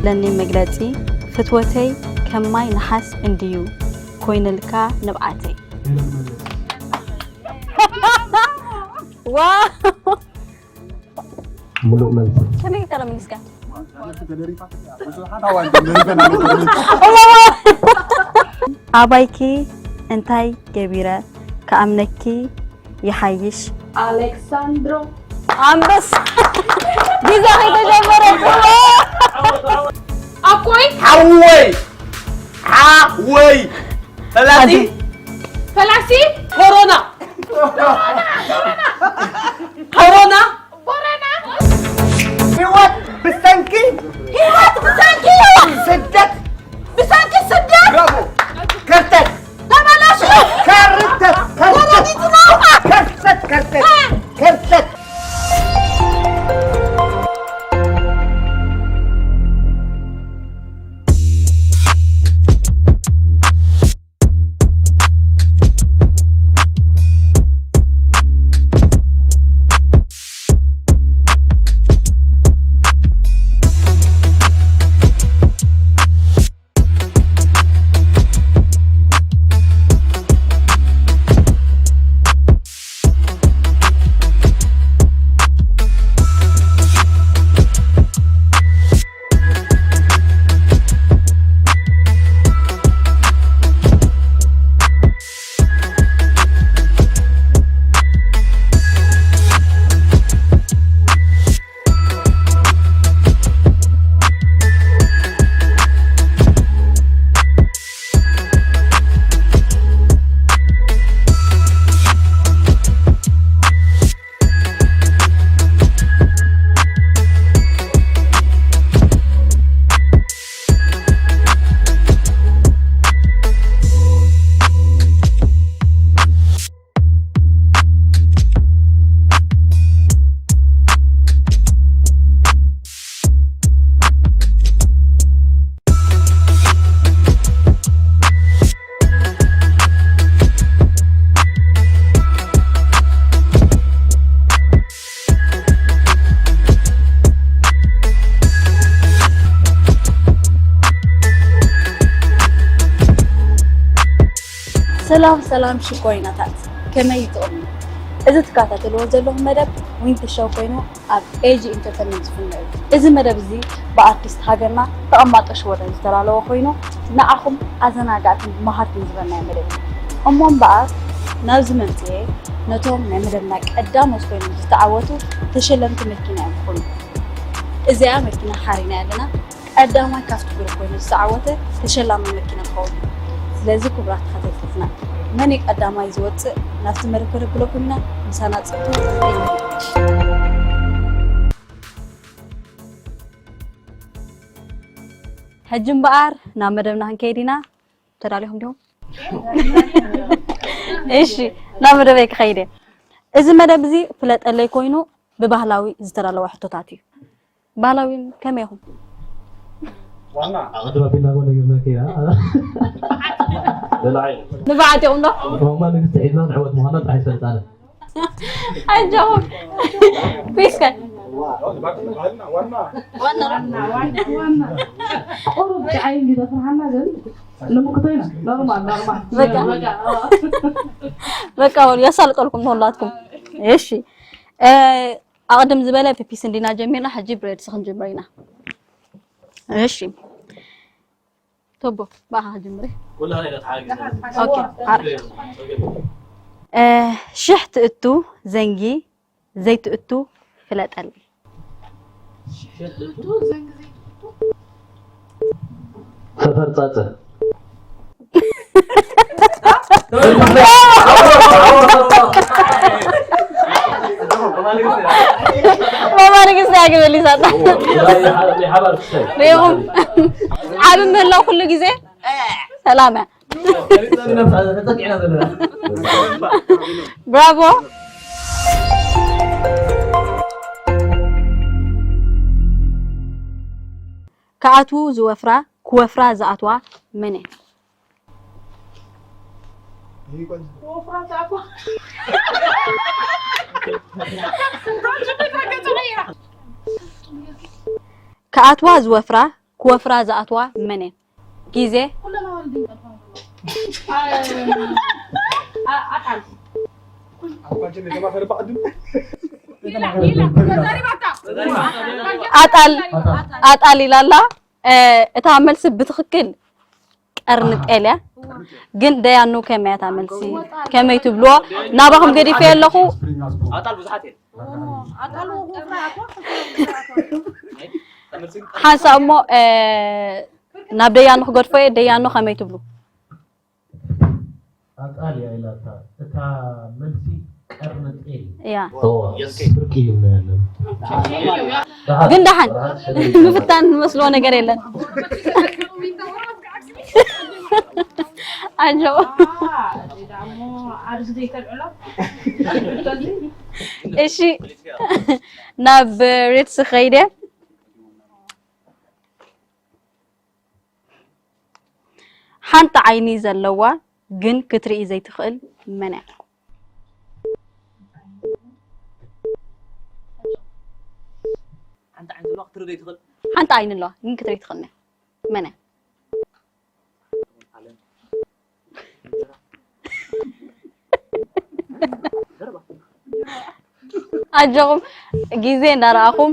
ለኒ መግለጺ ፍትወተይ ከም ማይ ነሓስ እንድዩ ኮይንልካ ንብዓተይ። ዋ ምሉእ መልሲ። ከመይ ጌርካ መሊስካ? ኣባይኪ እንታይ ገቢረ ክኣምነኪ ይሓይሽ። ኣሌክሳንድሮ ኣንበሳ ግዜ ከይተጀመረ ኣኮይ ሓወይ ሓወይ ፈላሲ ፈላሲ ኮሮና ኮሮና ህይወት ብሰንኪ ህይወት ብሰንኪ ስደት ብሰንኪ ስደት ብራቮ ከርተት ተመለሱ ከርተት ከርተት ከርተት ከርተት ከርተት ሰላም ሰላም ሽኮሪናታት ከመይ ይጥቕሙ? እዚ ትከታተልዎ ዘለኹም መደብ ዊንቲ ሾው ኮይኑ ኣብ ኤጂ ኢንተርተይንመንት ዝፍኖ እዩ። እዚ መደብ እዚ ብኣርቲስት ሃገርና ተቐማጦ ሽወደን ዝተዳለወ ኮይኑ ንዓኹም ኣዘናጋዕትን መሃርትን ዝበናዮ መደብ እዩ። እሞ እምበኣር ናብዚ መምፅኤ ነቶም ናይ መደብና ቀዳሞት ኮይኖም ዝተዓወቱ ተሸለምቲ መኪና እዮም ክኾኑ። እዚኣ መኪና ሓሪና ኣለና። ቀዳማይ ካብቲ ግሩፕ ኮይኑ ዝተዓወተ ተሸላማይ መኪና ክኸውን እዩ። ስለዚ ክቡራት ተኸታተልትና መን እዩ ቀዳማይ ዝወፅእ ናብቲ መደብ ከነብለኩም ኢና። ምሳና ፅንሑ። ሕጂ እምበኣር ናብ መደብና ክንከይድ ኢና። ተዳሊኹም ዲኹም? እሺ ናብ መደበይ ክኸይድ እየ። እዚ መደብ እዚ ፍለጠለይ ኮይኑ ብባህላዊ ዝተዳለወ ሕቶታት እዩ። ባህላዊ ከመይ ኢኹም? ኣቐድም ኣቢልና እኮ ነጊርናኪ ኢና። ንብዓት ኢኹም ዶ? ማማ ንግስቲ ሒዝና ንዕወት ምዃና ጥራሕ ይፈልጣና። ኣጆኹም ፒስከ ቁሩብ ጫይ እንዲ ተፍርሃና ግን ንምክቶ ኢና። ኖርማል ኖርማል በቃ። በቃ ወል የሳልጠልኩም ተወላትኩም። እሺ ኣቕድም ዝበለ ፒፒስ እንዲና ጀሚርና ሕጂ ብሬድስ ክንጅምር ኢና። እሺ ቶቦ ብኣኻ ጀምሪ። ኩላህና ኢና ተሓጋጊዝና። ኦኬ፣ ሓር። እ፣ ሽሕ ትእቱ ዘንጊ ዘይትእቱ ፍለጠለይ። ሰፈር ጻጸ። ማማ ንግስቲ እያ ክብል ይሳጣ። ሪኢኹም ዓቢ ምህላው ኩሉ ግዜ ሰላም እያ። ብራቮ። ክኣትዉ ዝወፍራ፣ ክወፍራ ዝኣትዋ መን እየን? ክኣትዋ ዝወፍራ፣ ክወፍራ ዝኣትዋ መን እየን? ግዜ። ኣጣል፣ ኣጣል ኢላ ኣላ። እ፣ እታ መልሲ ብትኽክል ቀርኒ ጤል እያ። ግን ደያኑ ከመይ እያ እታ መልሲ? ከመይ ትብልዎ? ናባኹም ገዲፈ ኣለኹ። ኣጣል ብዙሓት እየን። ሓንሳእ እሞ፣ እ፣ ናብ ደያኑ ክገድፎ እየ። ደያኑ ከመይ ትብሉ? ኣጣል እያ ኢላታ። እታ መልሲ ቀርኒ ጤል። እያ። እዋ፣ ብርቂ እዩ እናያለን። ግን ደሓን ምፍታን ዝመስሎ ነገር የለን። ኣጆ። እሺ፣ ናብ ሬትስ ኸይደ። ሓንቲ ዓይኒ ዘለዋ ግን ክትርኢ ዘይትኽእል መን እያ? ሓንቲ ዓይኒ ዘለዋ ክትርኢ ዘይትኽእል? ሓንቲ ዓይኒ ኣለዋ ግን ክትርኢ ትኽእል መን እያ? መን እያ? ኣጆኹም ግዜ እንዳረኣኹም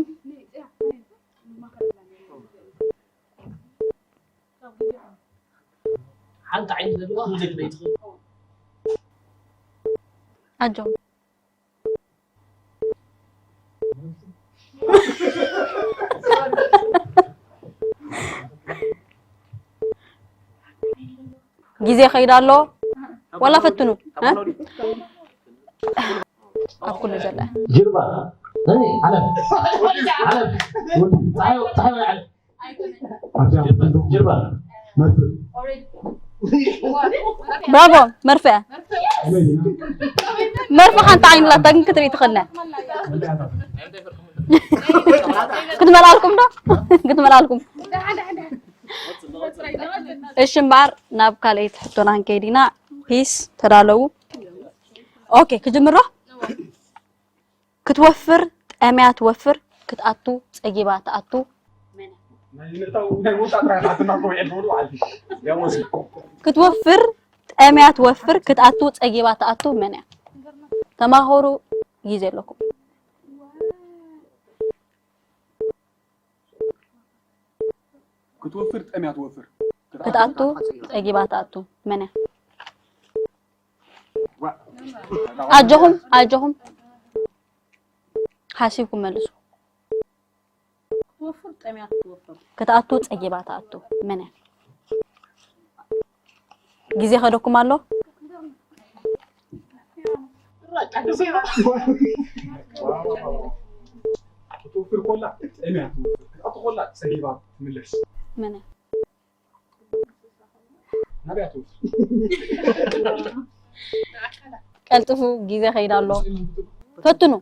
ሓንቲ ዓይኒ ዘለዋ ክትርኢ ትኽእል? ኣጆኹም። ግዜ ይኸይድ ኣሎ። ዋላ ፈትኑ። እ? ኣብ ኩሉ ዘላ። ጅርባ። ናይ ዓለም። ዓለም። ወዲ፣ ታይ፣ ታይ፣ ዓለም። ኣብዚኣ ክትብሉ ጅርባ። መርፍእ። ብራቮ፣ መርፍእ። ኣበይ ዲና? መርፍእ ሓንቲ ዓይኒ ላታ ግን ክትርኢ ትኽእልና። ክትመልኣልኩም ዶ? ክትመልኣልኩም። እሺ እምበኣር ናብ ካልኣይቲ ሕቶና ክንከይድ ኢና። ፒስ፣ ተዳለዉ። ኦኬ፣ ክጅምሮ? ክትወፍር ጠምያ ትወፍር፣ ክትኣቱ ጸጊባ ትኣቱ። ክትወፍር ጠምያ ትወፍር፣ ክትኣቱ ጸጊባ ትኣቱ መን እያ? ተማኸሩ፣ ግዜ ኣለኩም። ክትወፍር ጠምያ ትወፍር። ክትኣቱ ጸጊባ ትኣቱ መን እያ? ዋ። ኣጆኹም፣ ኣጆኹም። ሓሲብኩም መልሱ። ክትወፍር ጠምያ ክትወፍር። ክትኣቱ ጸጊባ ትኣቱ መን እያ? ግዜ ከደኩም ኣሎ። ክትወፍር ኮላ ጠምያ ትወፍር። ክትኣቱ ኮላ ጸጊባ ትምለስ። መን እያ? ናበይ ትወፍር? ቀልጥፉ፣ ግዜ ከይድ ኣሎ። ፈትኑ።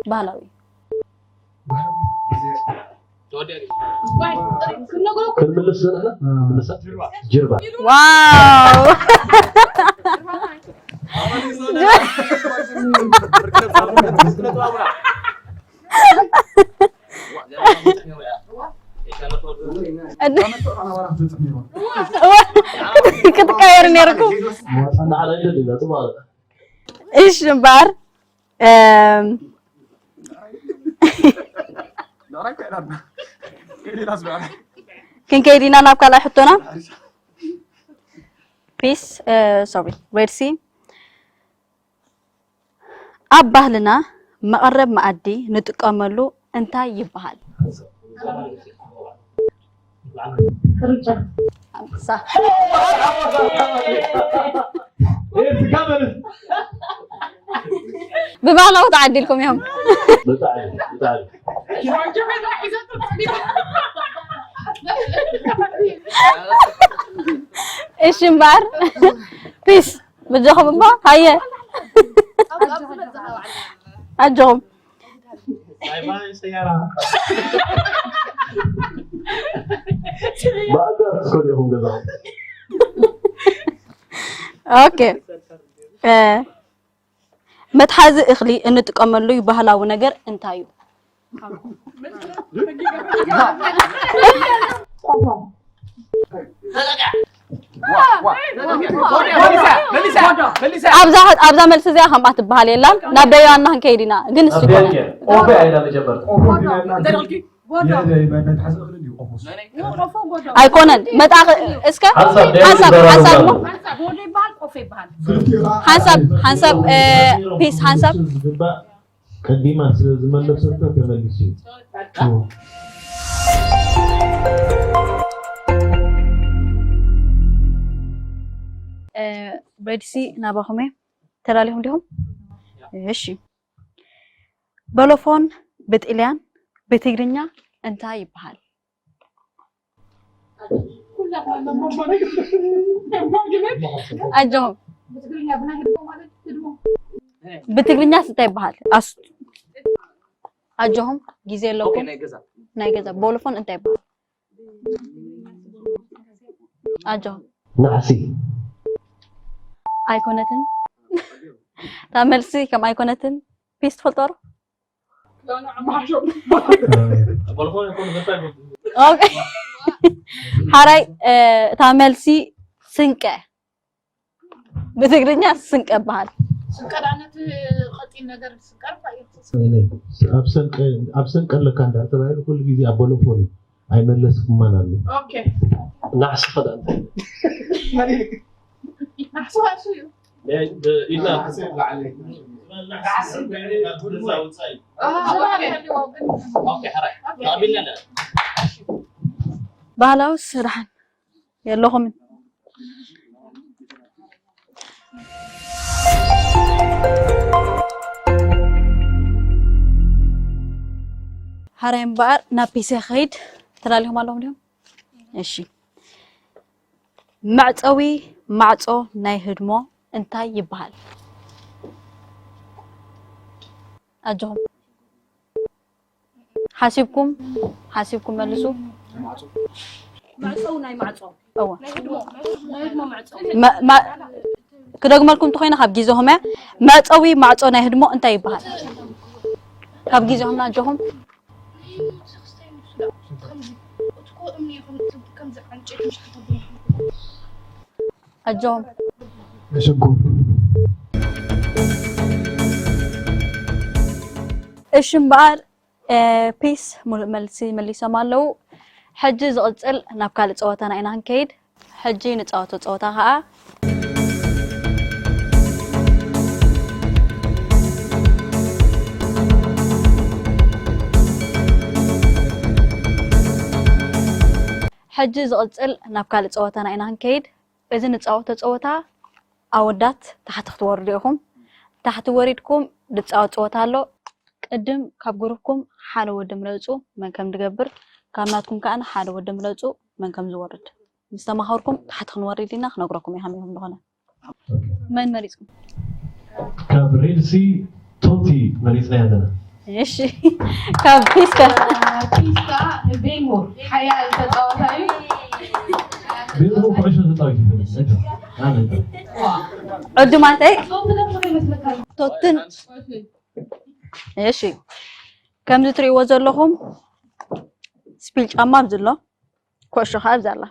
ባህላዊ። ክንምልስ ዘለና? ምልሳ? ጅርባ። ዋው! ክትቀየር ነርኩ። እሺ እምበኣር፣ እም፣ ክንከይድ ኢና ናብ ካልኣይ ሕቶና። ፒስ፣ እ፣ ሶሪ፣ ሬድ ሲ። ኣብ ባህልና መቐረብ መኣዲ ንጥቀመሉ እንታይ ይበሃል? ኣንበሳ። ብባህላዊ ተዓዲልኩም እዮም። ብጣዕሚ፣ ብጣዕሚ። እሺ እምበኣር፣ ፒስ። በጃኹም እባ፣ ሃየ። ኣጆኹም። ባይ ባይ ሰያራ። ብኣጋር ትኸዱ ኢኹም ገዛ። ኦኬ እ፣ መትሓዚ እኽሊ እንጥቀመሉ ባህላዊ ነገር እንታይ እዩ? ኣብዛ ኣብዛ መልሲ እዚኣ ከምኣ ትበሃል የላን። ናብ ደያና ክንከይድ ኢና ግን ንሱ ይኮነ ኦበ ኣይና መጀመርታ ኣይኮነን መጣ እስከ ሓንሳብ ሓንሳብ ሓንሳብ እሞ ሓንሳብ ሓንሳብ እ፣ ፒስ ሓንሳብ ዝግባእ ቀዲማ ስለ ዝመለሰቶ ተመሊሱ እዩ። ብሬድሲ ናባኹም እየ ተላሊኹም ዲኹም እሺ በሎፎን ብጥልያን ብትግርኛ እንታይ ይበሃል ኣጆኹም ብትግርኛ እንታይ ይበሃል ኣጆኹም ግዜ ኣለኩም ናይ ገዛ ቦሎፎን እንታይ ይበሃል ኣጆኹም ናዕሲ ኣይኮነትን እታ መልሲ ከም ኣይኮነትን ፒስ ትፈልጦ ዶ ሓራይ እታ መልሲ ስንቀ ብትግርኛ ስንቀ ይበሃል ስንቀዳነት ቀጢን ነገር ስንቀር ኣብ ሰንቀ ኣለካ እንዳ ተባሂሉ ኩሉ ግዜ ኣብ ቦሎፎን ኣይመለስኩማን ኣሎ ናዕሲ ከዳ እንታይ ባህላዊ ስራሕን የለኹምን ሓራይ እምበኣር ናብ ፒሰ ኸይድ ተላሊኹም ኣለኹም ዲኹም እሺ መዕፀዊ ማዕፆ ናይ ህድሞ እንታይ ይበሃል ኣጆኹም ሓሲብኩም ሓሲብኩም መልሱ መዕፀው ናይ ማዕፆ እወ ናይ ህድሞ ናይ ህድሞ መዕፀው ክደግመልኩም እንተኮይነ ካብ ግዜኹም እያ መዕፀዊ ማዕፆ ናይ ህድሞ እንታይ ይበሃል ካብ ግዜኹም ኣጆኹም ኣጆኹም መሸንኮር እሺ እምበኣር ፒስ ሙሉእ መልሲ መሊሶም ኣለዉ ሕጂ ዝቕፅል ናብ ካልእ ፀወታና ኢና ክንከይድ ሕጂ ንፃወቶ ፀወታ ከዓ ሕጂ ዝቕፅል ናብ ካልእ ፀወታና ኢና ክንከይድ እዚ ንፃወቶ ፀወታ ኣወዳት ታሕቲ ክትወርዱ ኢኹም ታሕቲ ወሪድኩም ዝፃወት ፀወታ ኣሎ ቅድም ካብ ግሩፕኩም ሓደ ወዲ ምረፁ መን ከም ዝገብር ካብ ናትኩም ከዓ ሓደ ወዲ ምረፁ መን ከም ዝወርድ ምስ ተማኸርኩም ታሕቲ ክንወርድ ኢና ክነግረኩም እየ ከመይ ከም ዝኾነ መን መሪፅኩም ካብ ሬድሲ ቶቲ መሪፅና ኣለና እሺ ካብ ፒስከ ፒስካ ቤንጎ ሓያል ተፃዋታይ ቤንጎ ኩዕሾ ተፃዊት ይፈልጥ ዕዱማተይ ቶትን እሺ ከምዚ ትሪእዎ ዘለኹም ስፒል ጫማ ኣብዚ ኣሎ ኩዕሾ ከዓ ኣብዚ ኣላ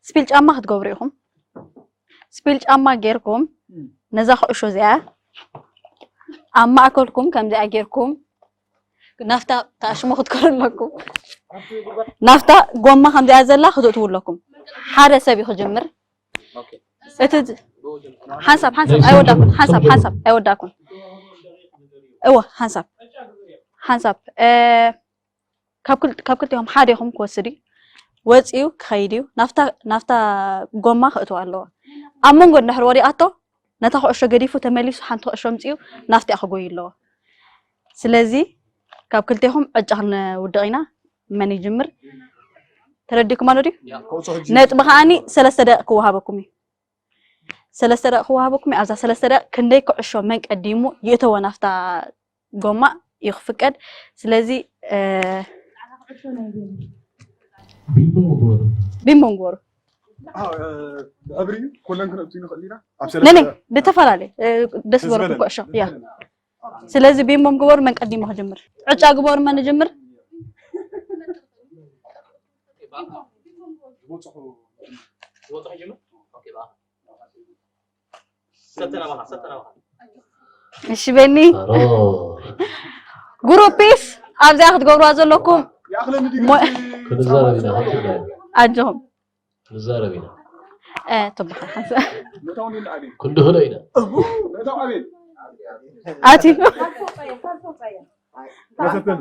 ስፒል ጫማ ክትገብሩ ኢኹም ስፒል ጫማ ጌርኩም ነዛ ኩዕሾ እዚኣ ኣብ ማእከልኩም ከምዚኣ ጌርኩም ናፍታ ተኣሽሞ ክትከሩ ኣለኩም ናፍታ ጎማ ከምዚኣ ዘላ ክትእትዉ ኣለኩም ሓደ ሰብ እዩ ክጅምር እቲ ሓንሳብ ሓንሳብ ኣይወዳኩን ሓንሳብ ሓንሳብ ኣይወዳኩን እወ ሓንሳብ ሓንሳብ ካብ ክልቲኦም ሓደ ኢኹም ክወስድ እዩ ወፂኡ ክኸይድ እዩ ናፍታ ጎማ ክእትዋ ኣለዎ ኣብ መንጎ እንድሕር ወዲኣቶ ነታ ኩዕሾ ገዲፉ ተመሊሱ ሓንቲ ኩዕሾ ምፅኡ ናፍቲኣ ክጎዩ ኣለዎ ስለዚ ካብ ክልቴኹም ዕጫ ክንውድቕ ኢና መን ይጅምር ተረዲኩም ኣሎ ድዩ ነጥቢ ከዓኒ ሰለስተ ደቂቅ ክወሃበኩም እዩ ሰለስተ ደቂቅ ክወሃበኩም እዩ ኣብዛ ሰለስተ ደቂቅ ክንደይ ኩዕሾ መን ቀዲሙ ይእተወ ናፍታ ጎማ እዩ ክፍቀድ። ስለዚ እ፣ ቢምቦ ምግባሩ ቢምቦ ምግበሩ። ብሕብሪ ኮለን ክነእቱ ንኽእል ኢና ኣብ ነነ ሰለስተ ብተፈላለየ እ፣ ደስ ዝበለኩም ኩዕሾ ያ። ስለዚ ቢምቦ ምግበሩ። መን ቀዲሙ ክጅምር? ዕጫ ግበሩ፣ መን ይጅምር? ዝበፅሑ ይጀምር። ኦኬ፣ ብኣኻ። ሰተና ባኻ፣ ሰተና ባኻ። እሺ ቤኒ ሮ ግሩፕስ ኣብዚኣ ክትገብርዋ ዘለኩም ይኣኽለኒ ድዩ ሞ- ክንዛረብ ኢና። ክንዛረብ ኣጆኹም ክንዛረብ ኢና። እ፣ ትበሃል ሓንሳ መታውን ይልዓል ክንድህሎ ኢና። መታው ኣቤል ኣቲ መሰተን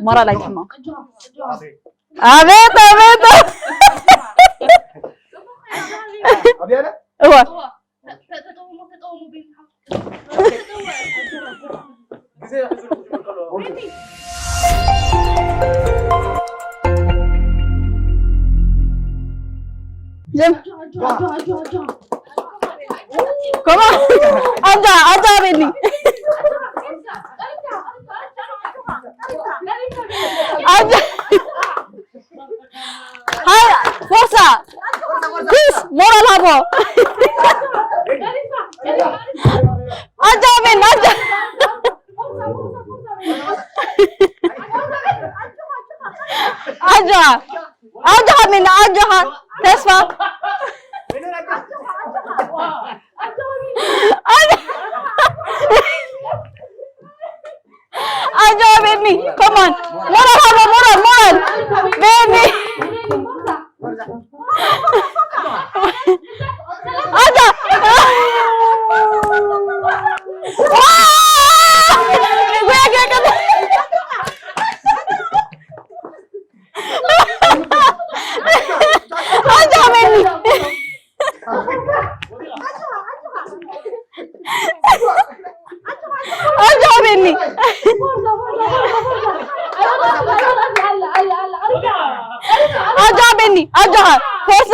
ሞራል ኣይትሕማም። ኣቤት ኣቤት ኣብያለ እወ ግዜ ጀም ኮማ ኣንታ ኣንታ ቤኒ ኣንታ ሃይ ፎርሳ ፒስ ሞራል ሃቦ ኣንታ ቤኒ ኣንታ ኣንታ ኣጆኻ ኣጆኻ ሜና ኣጆኻ ተስፋ ኣጆኻ ቤኒ ኮማን ሞራል ሃቦ ሞራል ሞራል ቤኒ ኣታ ኣታ ቤኒ ኣታ ቤኒ ኣታ ቤኒ ኣታ ፎርሳ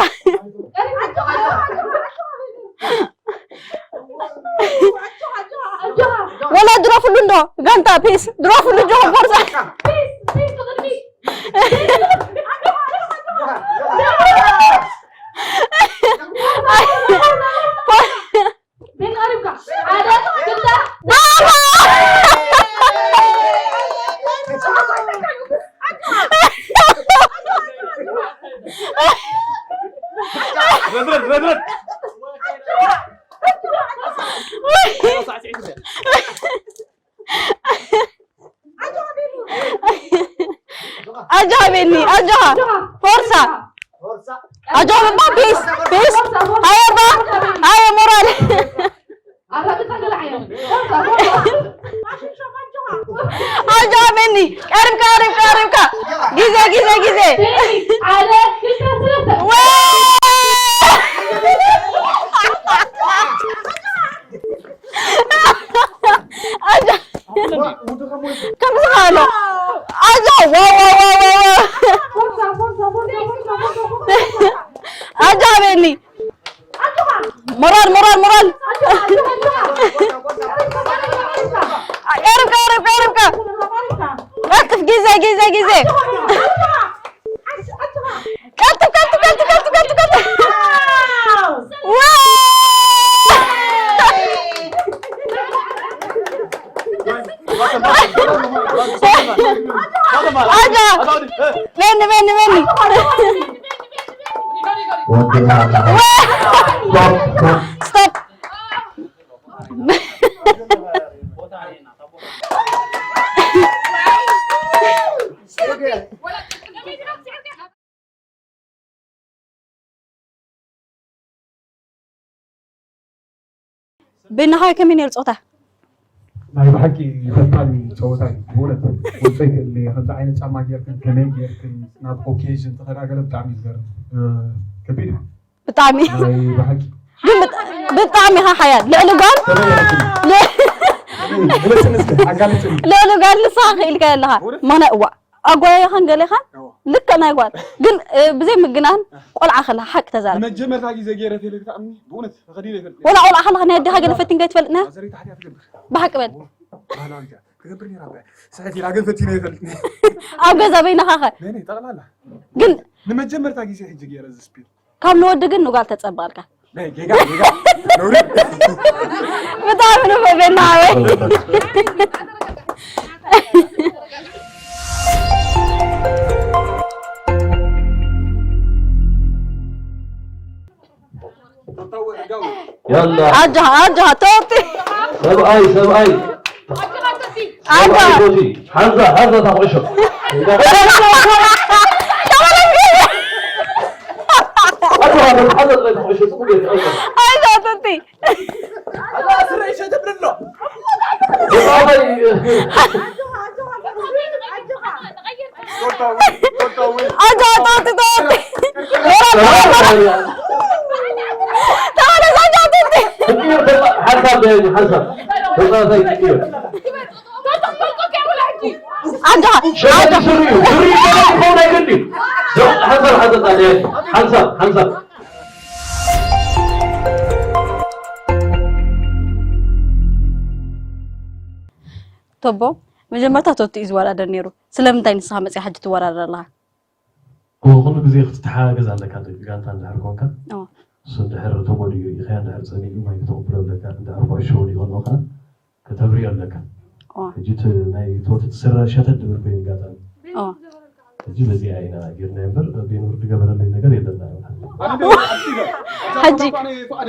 ወላ ድረፍሉ እንዶ ጋንታ ፒስ ድረፍሉ ጆ ፎርሳ ኣጆኻ ቤኒ ኣጆኻ ፎርሳ ኣጆኻ በባ ፒስ ፒስ ሃየ ባ ሃየ ሞራል ኣጆኻ ቤኒ ቀሪብካ ቀሪብካ ቀሪብካ ግዜ ግዜ ግዜ ከምዚ ካሎ ኣጆ ኣጆ ቤኒ ሞራል ሞራል ሞራል ቀርብ ቀርብ ቀርብ ቀርብ ቀልጥፍ ግዜ ግዜ ግዜ ቀልጥፍ ቀልጥፍ ቀልጥፍ ቀልጥፍ ቀልጥፍ ቀልጥፍ ኣጃ በኒ በኒ በኒ ስቶፕ ብናሃይ ከመይ ነይሩ ፆታ ናይ ብሓቂ ፈታኒ ፀወታ እዩ ብእውነት ገልፆ ይክእል እየ ከምዚ ዓይነት ጫማ ጌርክን ከመይ ጌርክን ናብ ኦኬዥን ተኸዳገለ ብጣዕሚ እዩ ዝገርም ከቢድ እዩ ብጣዕሚ ናይ ብሓቂ ግን ብጣ- ብጣዕሚ ኢኻ ሓያል ልዕሊ ጓል ግለፅን እስከ ኣጋልፅን ልዕሊ ጓል ንስኻ ክኢልካ ኣለኻ ምኽንያት እዋ ኣጓያኻን ገሌኻን ልክዕ ናይ ጓል ግን እ፣ ብዘይ ምግናን ቆልዓ ከለኻ ሓቂ ተዛረብ መጀመርታ ግዜ ገይረ ቴሌ ብጣዕሚ ብእውነት ተኸዲነ ይፈልጥ ወላ ቆልዓ ከለኻ ናይ ኣዴኻ ገለ ፈቲንካ ይትፈልጥ ና ዘረይ ታሕቲ ትገብር ብሓቂ በል ባህላዊ ጃ ክገብር ነይራ እባ። ስሕት ኢላ ግን ፈቲነ ይፈልጥ። ኣብ ገዛ በይንኻ ኸ? ነይ ነይ ጠቕላላ። ግን ንመጀመርታ ግዜ ሕጂ ገይረ እዚ ስፒል። ካብ ንወዲ ግን ንጓል ተጸባልካ። ነይ ጌጋ ጌጋ። ነውሪ። ብጣዕሚ ንፈትየና ኣበይ። ያላ ኣጆኻ ኣጆኻ ተወጢ ሰብኣይ ሰብኣይ ኣጆኻ ሰብኣይ ቶቲ ሓዛ ሓዛ ታቑሾ ኣጆኻ ተወጢ ኣጆኻ ተወጢ ተወጢ ተመለስ ኣጆኻ ተወጢ ሓሳብ ሓሳብ ተጻዋታይ ትቅየር ኣጆኻ ሸበጥ ስሪ እዩ ስሪ ይበሃል ክኸውን ኣይግድ እዩ ሓንሳብ ሓንሳብ ተጻዋታይ ሓንሳብ ሓንሳብ ቶቦ መጀመርታ ቶቲ እዩ ዝወዳደር ነይሩ ስለምንታይ ንስኻ መፅያ ሕጂ ትወዳደር ኣለኻ ኩሉ ግዜ ክትተሓጋገዝ ኣለካ ደቂ ጋንታ እንድሕር ኮንካ እወ። እሱ እንድሕር ተጎዲኡ ኢኸያ እንድሕር ፀኒኡ ማይ ክተቕብሎ ኣለካ እንድሕር ኩዕሾ ወዲቑ ኣሎ ከዓ ከተብርዮ ኣለካ እወ። ሕጂ እቲ ናይ ቶት እቲ ስረ ሸተት ድብል ኮይኑ ኣጋጣሚ እወ። ሕጂ በዚኣ ኢና ጌርና እምበር ቤኑር ድገበረለይ ነገር የለና ሕጂ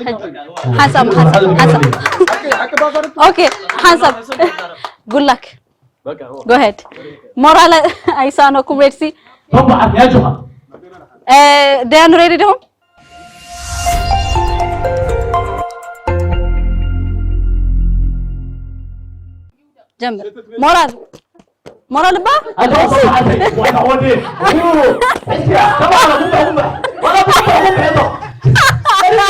ሕጂ ሓንሳብ ሓንሳብ ሓንሳብ ኦኬ ሓንሳብ ጉላክ ጎሄድ ሞራል ኣይሳነኩም ሜርሲ ተባዓት ያጆኻ ደያኑ ሬዲ ዲኹም ጀምር ሞራል ሞራል እባ ኣጆኻ ተባዓት ዋና ወዲ እስያ ተባዓት ጉባ ጉባ ዋላ ጉባ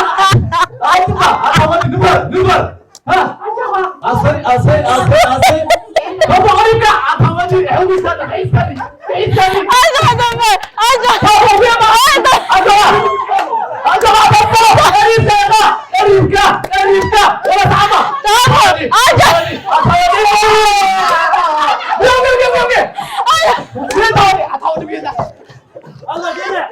ጉባ ኣታ ወዲ ንበር ንበር ኣሰይ ኣሰይ ኣሰይ ኣሰይ ከሞ ቀሪብካ ኣታ ወዲ ሕዊሳ ተሒዝካኒ ተሒዝካኒ ኣጆኻ ጀምር ኣጆኻ ኣጆኻ ኣጆኻ ኣጆኻ ኣጆኻ ቀሪብካ ኢኻ ቀሪብካ ቀሪብካ ወላ ሰዓማ ኣታ ወዲ ኣታ ወዲ ኣታ ወዲ ቤዛ ኣጆ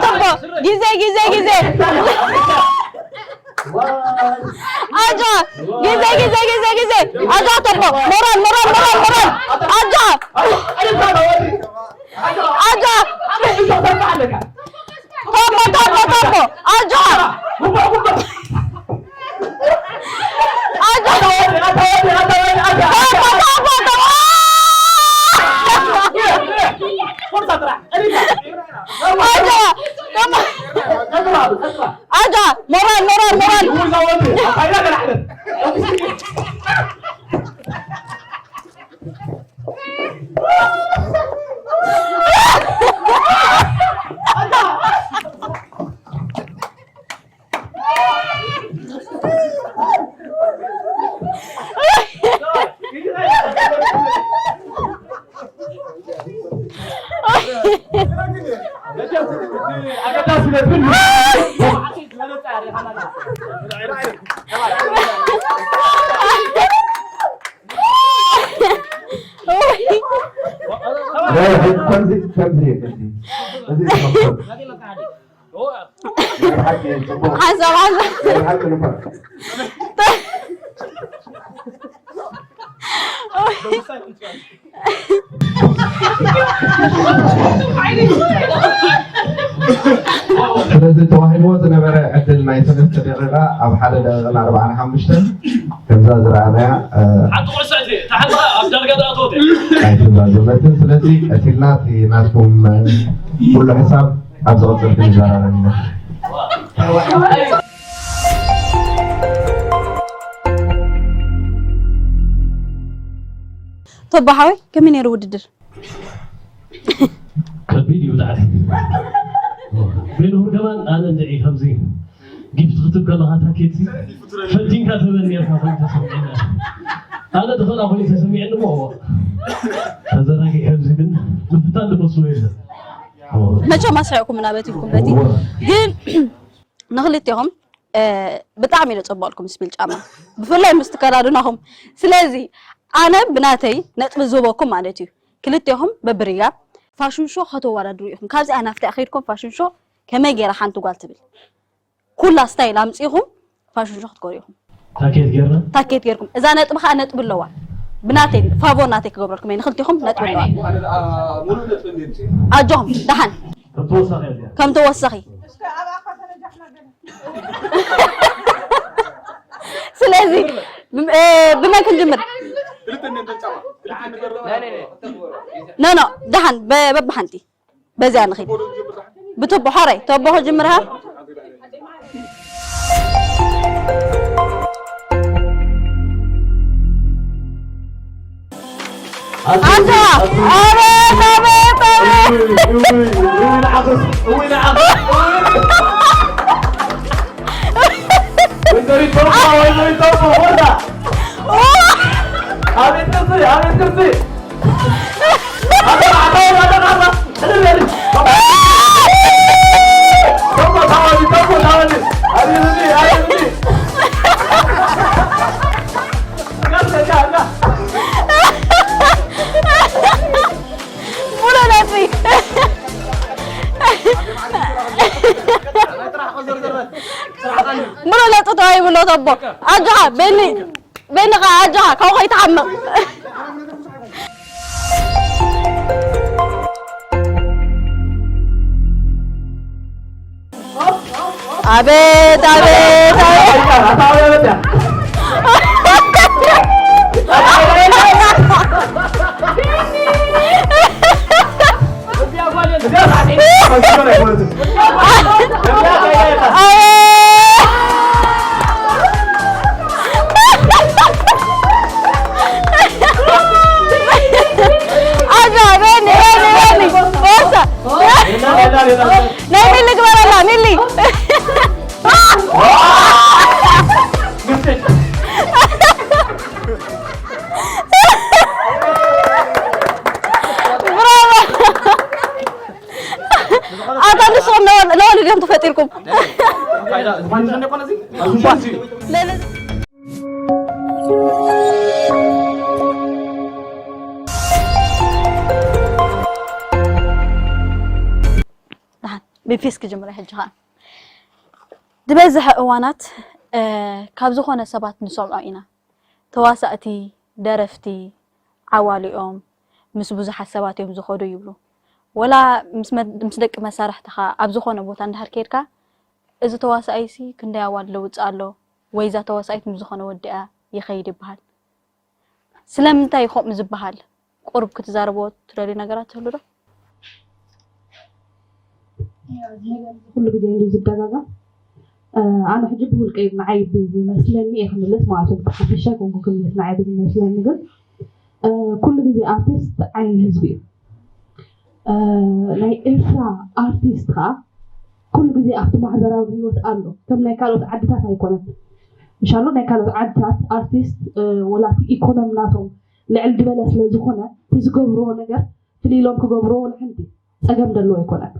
ኣጆ ጊዜ ጊዜ ጊዜ ኣጆ ጊዜ ጊዜ ጊዜ ጊዜ ኣጆ ተቦ ሞራል ሞራል ሞራል ሞራል ኣጆ ኣጆ ተቦ ተቦ ተቦ ኣጆ ኣጆ ተቦ ተቦ ተቦ ኣጆ ኣጆ ሞራል ሞራል ሞራል ከምዚ ከምዚ ከምዚ እዚ እዚ ሓንሳብ ሓንሳብ ስለዚ ተዋሂብዎ ዝነበረ ዕድል ናይ ሰለስተ ደቂቃ ኣብ ሓደ ደቂቕን ኣርባዓን ሓሙሽተን ከምዛ ዝረኣናያ ሓንቲ ኩዕሶ እቲ እታ ሓንቲ ኣብ ዳርጋ ዝኣተወት ናይ ትእዛዝ መትን ስለዚ ቀቲልና እቲ ናትኩም ኩሉ ሕሳብ ኣብ ዝቕፅል ክንዘራረብ ኢና ቶባ ሓወይ ከመይ ነይሩ ውድድር ከቢድ እዩ ብጣዕሚ ቤንሁር ከማን ኣነ እንድዒ ከምዚ ጊፍት ክትብ ከለኻ ታኬት ፈቲንካ ትበል ነርካ ኮይኑ ተሰሚዕና። ኣነ ድኸላ ኮይኑ ተሰሚዕኒ እሞ እዎ። ተዘናጊዐ ኣብዚ ግን ምፍታን ዝመስሎ የለን። እዎ። መቸም ኣስሒቕኩም ናበትኩም በቲ እዎ። ግን ንክልቴኹም ብጣዕሚ ኢለ ጸበቕልኩም ስፒል ጫማ ብፍላይ ምስ ትከዳድናኹም። ስለዚ ኣነ ብናተይ ነጥቢ ዝህበኩም ማለት እዩ። ክልቴኹም በብርያ ፋሽን ሾ ከተወዳድሩ ኢኹም። ካብዚኣ ናፍቲኣ ከይድኩም ፋሽን ሾ ከመይ ገይራ ሓንቲ ጓል ትብል ኩላ ስታይል ኣምጺኹም ፋሽን ሾ ክትኮሩ ኢኹም። ታኬት ጌርና። ታኬት ጌርኩም እዛ ነጥቢ ከዓ ነጥቢ ኣለዋ። ብናተይ ፋቮር ናተይ ክገብረልኩም እየ ንክልቲኹም ነጥቢ ኣለዋ። ኣጆኹም ደሓን ከም ተወሳኺ እያ እዚኣ። ከም ተወሳኺ ስለዚ ብመን ክንጅምር? ኖ ኖ ደሓን በብሓንቲ በዚኣ ንኺድ ብትቦ ሓራይ ተቦ ክጅምርሃ። ኣታ ኣቤት ኣቤት ኣቤት። ሙሉ ነጥቢ ተዋሂቡ ኣሎ ተቦ። ኣጆኻ ቤኒ፣ ቤኒ ኸዓ ኣጆኻ ካብኡ ከይትሓምቕ። ኣቤት ኣቤት ኣቤት። ናይ ሚሊ ግበረላ ሚሊ። ኣታ ንስኹም ነወል ድዮም ተፈጢርኩም? ብፊስ ክጅምረ ሕጂ ኸዓ ዝበዝሐ እዋናት ካብ ዝኾነ ሰባት ንሰምዖ ኢና። ተዋሳእቲ፣ ደረፍቲ፣ ዓዋሉ እዮም፣ ምስ ብዙሓት ሰባት እዮም ዝኸዱ ይብሉ። ወላ ምስ ደቂ መሳርሕትኻ ኣብ ዝኾነ ቦታ እንድሕር ከይድካ፣ እዚ ተዋሳኣይሲ ክንደይ ኣዋልድ ለውጽእ ኣሎ ወይ እዛ ተዋሳኢት ምስ ዝኾነ ወዲ እያ ይኸይድ ይበሃል። ስለምንታይ እዩ ከምኡ ዝበሃል? ቁሩብ ክትዛረብዎ ትደልዩ ነገራት ትህሉ ዶ? ኩሉ ግዜ እንዲ ዝደጋገም ኣነ ሕጂ ብውልቀይ ንዓይ ብዝመስለኒ እየ ክምልስ ማለት እዩ። ብሓፈሻ ኮንኩ ክምልስ ንዓይ ብዝመስለኒ ግን ኩሉ ግዜ ኣርቲስት ዓይኒ ህዝቢ እዩ። ናይ ኤርትራ ኣርቲስት ከዓ ኩሉ ግዜ ኣብቲ ማሕበራዊ ህይወት ኣሎ። ከም ናይ ካልኦት ዓድታት ኣይኮነን። ምሻሎ ናይ ካልኦት ዓድታት ኣርቲስት ወላ እቲ ኢኮኖሚ ናቶም ልዕል ዝበለ ስለ ዝኾነ እቲ ዝገብርዎ ነገር ፍልይ ኢሎም ክገብርዎ ወላ ሓንቲ ጸገም ደለዎ ኣይኮነን።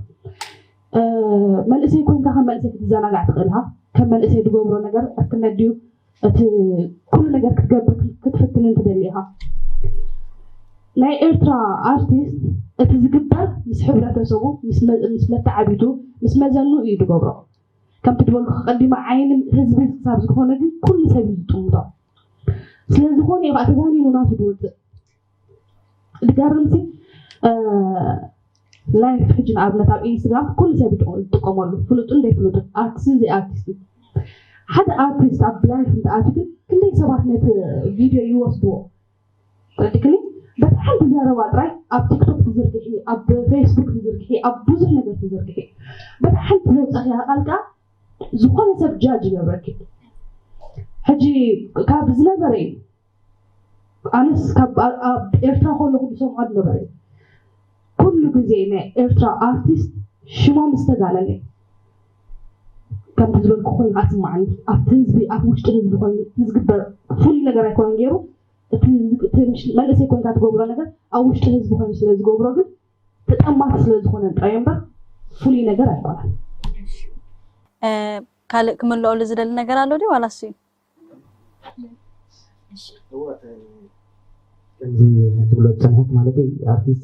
መንእሰይ ኮይንካ ከም መንእሰይ ክትዘናጋዕ ትኽእል ኢኻ። ከም መንእሰይ ዝገብሮ ነገር ዕርክነት ድዩ እቲ ኩሉ ነገር ክትገብር ክትፍትንን ትደሊ ኢኻ። ናይ ኤርትራ ኣርቲስት እቲ ዝግበር ምስ ሕብረተሰቡ ምስ መተዓቢቱ ምስ መዘኑ እዩ ዝገብሮ። ከምቲ ዝበልኩ ቀዲመ ዓይኒ ህዝቢ ክሳብ ዝኾነ ግን ኩሉ ሰብ እዩ ዝጥምቶ። ስለዝኾነ እዩ ከዓ ተጋኒኑ ናቱ ዝወፅእ። ዝገርምሲ ላይፍ ሕጂ ንኣብነት ኣብ ኢንስትግራም ኩሉ ሰብ ዝጥቀመሉ ፍሉጥን ዘይፍሉጥን ኣርቲስትን ዘይኣርቲስትን ሓደ ኣርቲስት ኣብ ላይፍ እንተኣትዩ ግን ክንደይ ሰባት ነቲ ቪድዮ ይወስድዎ ተረዲክኒ በቲ ሓንቲ ዘረባ ጥራይ ኣብ ቲክቶክ ትዝርግሒ ኣብ ፌስቡክ ትዝርግሒ ኣብ ብዙሕ ነገር ትዝርግሒ በቲ ሓንቲ ዘውፀኽያ ቃል ከዓ ዝኾነ ሰብ ጃጅ ይገብረኪ ሕጂ ካብ ዝነበረ እዩ ኣነስ ካብ ኣብ ኤርትራ ከለኹ ዝሰምዖ ዝነበረ እዩ ኩሉ ግዜ ናይ ኤርትራ ኣርቲስት ሽሞም ዝተጋነነ እዩ ከምቲ ዝበልኩ ኮይኑ ኣስማዓኒ ኣብቲ ህዝቢ ኣብ ውሽጢ ህዝቢ ኮይኑ ዝግበር ፍሉይ ነገር ኣይኮነን ገይሩ እቲ ህዝቢ- እቲ ምሽ- መንእሰይ ኮንካ ትገብሮ ነገር ኣብ ውሽጢ ህዝቢ ኮይኑ ስለ ዝገብሮ ግን ተጠማቲ ስለ ዝኾነ ጥራይ እምበር ፍሉይ ነገር ኣይኮነን። ካልእ ክምልኦሉ ዝደሊ ነገር ኣሎ ድዩ ዋላ እሱ እዩ? ከምዚ ትብሎ ዝፀንሐት ማለት ኣርቲስት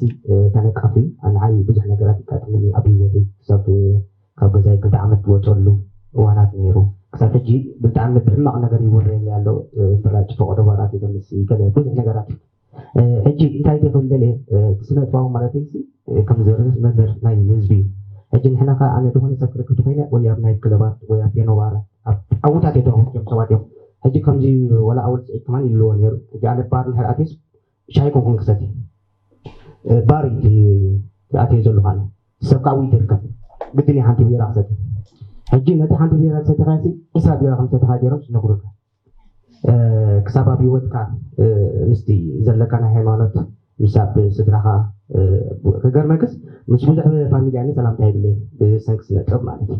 ተነቃፊ ንዓይ ብዙሕ ነገራት ይቃጥምኒ ኣብ ህይወተይ ክሳብ ካብ ገዛይ ክልተ ዓመት ዝወፀሉ እዋናት ነይሩ ክሳብ ሕጂ ብጣዕሚ ብሕማቕ ነገር ይወረየኒ ኣሎ ብራጭ ፈቆዶ ባራት ይደምስ ይገለ ብዙሕ ነገራት እዩ ሕጂ እንታይ ደ ክብል ደልየ ስነጥባዊ ማለት እዩ ከም ዘርስ መምህር ናይ ህዝቢ እዩ ሕጂ ንሕና ከዓ ኣነ ዝኾነ ሰብ ክረክብ ተኮይነ ወይ ኣብ ናይ ክለባት ወይ ኣብ ፒያኖ ባራት ኣብ ዓውታት የተዋወቅዮም ሰባት እዮም ሕጂ ከምዚ ወላ ኣወል ስዒድ ከማን ይልዎ ነይሩ ሕጂ ኣነ ባር ንድሕር ኣትስ ሻሂ ኮንኩን ክሰቲ ባር ዝኣትየ ዘለኹ ኣነ ሰብ ካብ ውይ ትርከብ ግድን ሓንቲ ቢራ ክሰቲ ሕጂ ነቲ ሓንቲ ቢራ ዝሰተኻ ዒስራ ቢራ ከም ዝሰተኻ ገይሮም ዝነግሩካ ክሳብ ኣብ ህይወትካ ምስቲ ዘለካ ናይ ሃይማኖት ምሳብ ስድራኻ ክገርመክስ ምስ ብዙሕ ፋሚልያ ሰላምታ ይብለይ ብሰንኪ ስነጥበብ ማለት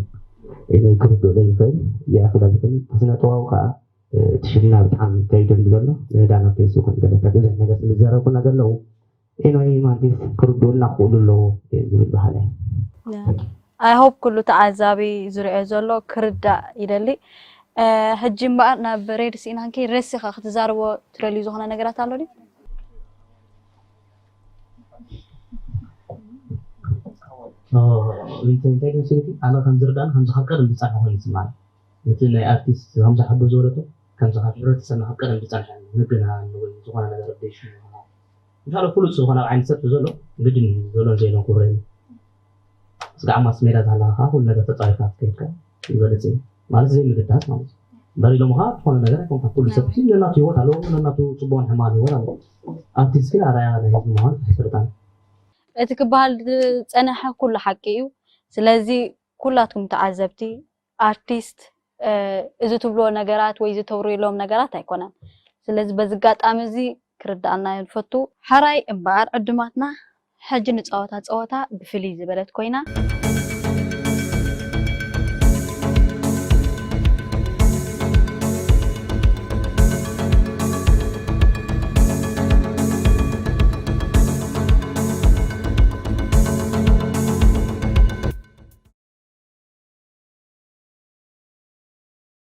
እዩ ክርድኦ ይኽእል ይኣኽላ ዝኽእል ስነጥበባዊ ከዓ እቲ ሽምና ብጣዕሚ ከይደሊ ዘሎ ምህዳን ኣብ ፌስቡክ ገለታት ብዙሕ ነገር ስለ ዝዘረብኩና ዘለዉ ኤኖይ ማንቲስ ክርድኡና ክኽእሉ ኣለዎ ዝብል ባህል I hope ኩሉ ተዓዛቢ ዝሪኦ ዘሎ ክርዳእ ይደሊ ሕጂ እምበኣር ናብ ሬድ ስኢናንኪ ረሲኻ ክትዛረቦ ትደልዩ ዝኾነ ነገራት ኣሎ ድዩ እንታይ መሲልኪ ኣነ ከም ዝርዳእን ከምዚ ካብ ቀደም ዝፀንሐ ኮይኑ ይስማዓኒ ነቲ ናይ ኣርቲስት ከምዚ ሓጎ ዝበለቶ ከምዚ ካብ ሕብረተሰብና ካብ ቀደም ዝፀንሐ ምግናን ወይ ዝኾነ ነገር ደሽ ምሻሎ ፍሉጥ ዝኾነ ኣብ ዓይነት ሰብ ዘሎ ግድን ዘሎን ዘየሎን ክብረ እዩ ስጋዕ ማስ ሜዳ ዝሃለኻ ከዓ ኩሉ ነገር ተፃሪፍካ ክትከይድካ ዝበለፀ እዩ ማለት ዘይምግዳስ ማለት እዩ እምበር ኢሎም ከዓ ዝኾነ ነገር ኣይኮንካ ኩሉ ሰብ ነናቱ ህይወት ኣለዎ ነናቱ ፅቡቅን ሕማን ህይወት ኣለዎ ኣርቲስት ግን ኣርኣያ ናይ ህዝቢ ምዃን ኣይፈልጣን እቲ ክበሃል ዝፀነሐ ኩሉ ሓቂ እዩ ስለዚ ኩላትኩም ተዓዘብቲ ኣርቲስት እዚ ትብልዎ ነገራት ወይ እዚ ተውርይሎም ነገራት ኣይኮነን ስለዚ በዚ ጋጣሚ እዚ ክርዳኣና ንፈቱ ሓራይ እምበኣር ዕዱማትና ሕጂ ንፃወታ ፀወታ ብፍልይ ዝበለት ኮይና